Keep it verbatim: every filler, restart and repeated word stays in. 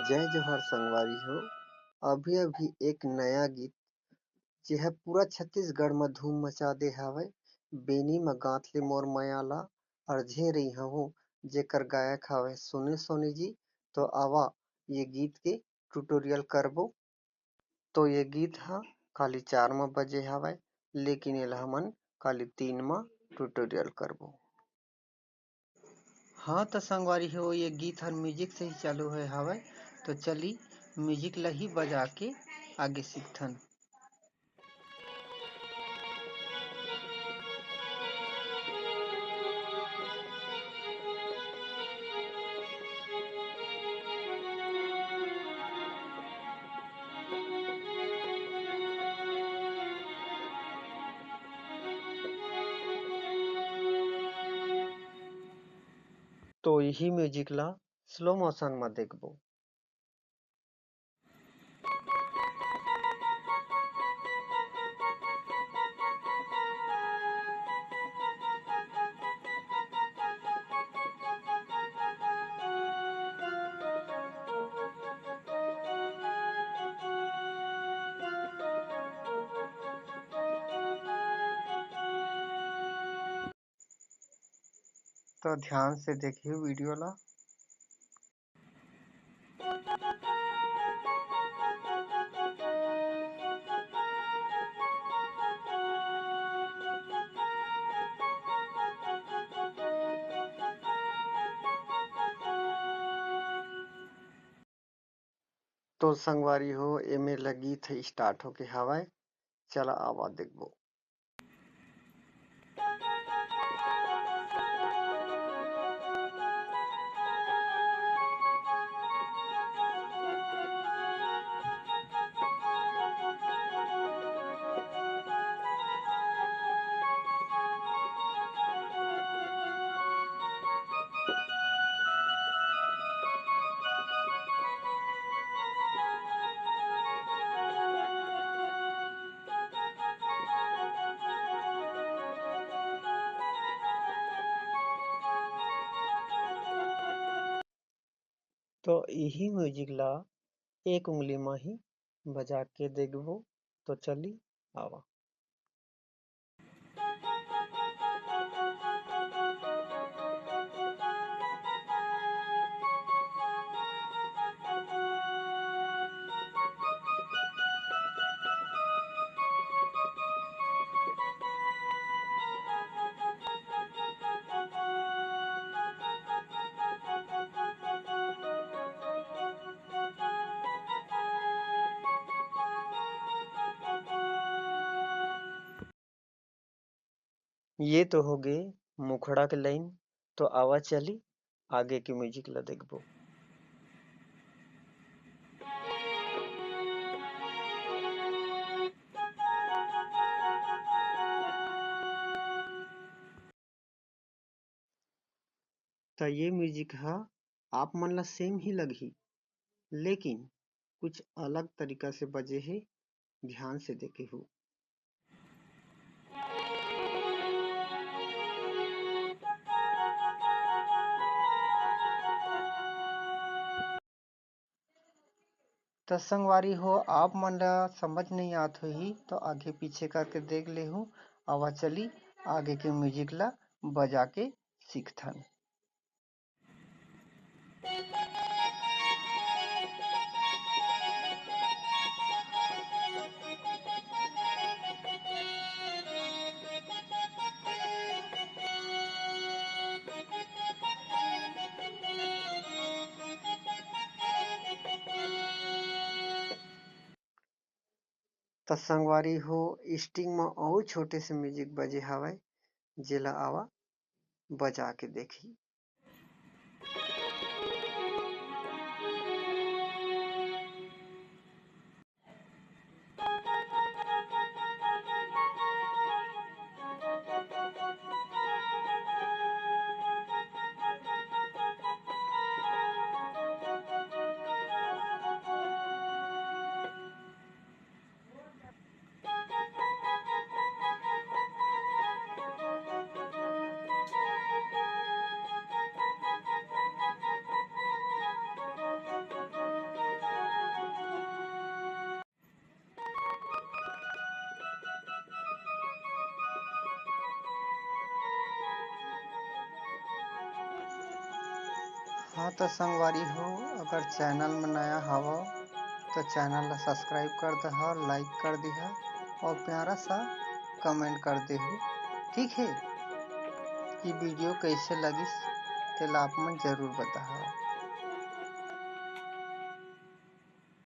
जय जोहार संगवारी हो। अभी-अभी एक नया गीत, जेह पूरा छत्तीसगढ़ म धूम मचा दे हावय, बेनी म गांथ ले मोर मया ला, अरझे रहिहंव, जेकर गायक हावय सुनील सोनी जी। तो आवा, ये गीत के tutorial करबो। तो ये गीत ह काली चार म बजे हावय, लेकिन एला हमन काली तीन म tutorial करबो। हाँ, त संगवारी हो, ये गीत हर music से ही चालू होए हावय। तो चली, music ला ही बजा के आगे सीखथन। तो इही music ला slow motion म देखबो। तो ध्यान से देखिए video ला। तो संगवारी हो, एमे ल गीत ह start होके हावय। चला आवा देखबो। तो इही music ला एक उंगली म ही बजा के देखबो। तो चली आवा। ये तो होगे मुखड़ा के line। तो आवा चली आगे के music ला देखबो। त ये music ह आप मन ला same ही लगही, लेकिन कुछ अलग तरीका से बजे हे, ध्यान से देखे हो। त संगवारी हो, आप मन ला समझ नहीं आत होही, तो आगे पीछे करके देख लेहू। आवा चली, आगे के music ला बजा के सीखथन। त संगवारी हो, string म अउ छोटे से music बजे हवय, जेला आवा बजा के देखी। हाँ तो संगवारी हो, अगर channel में नया हवव तो channel ला subscribe कर दहा, like कर दिहा और प्यारा सा comment कर देहू, ठीक है? ये video कैसे लगिस तेला आप मन जरूर बताहा।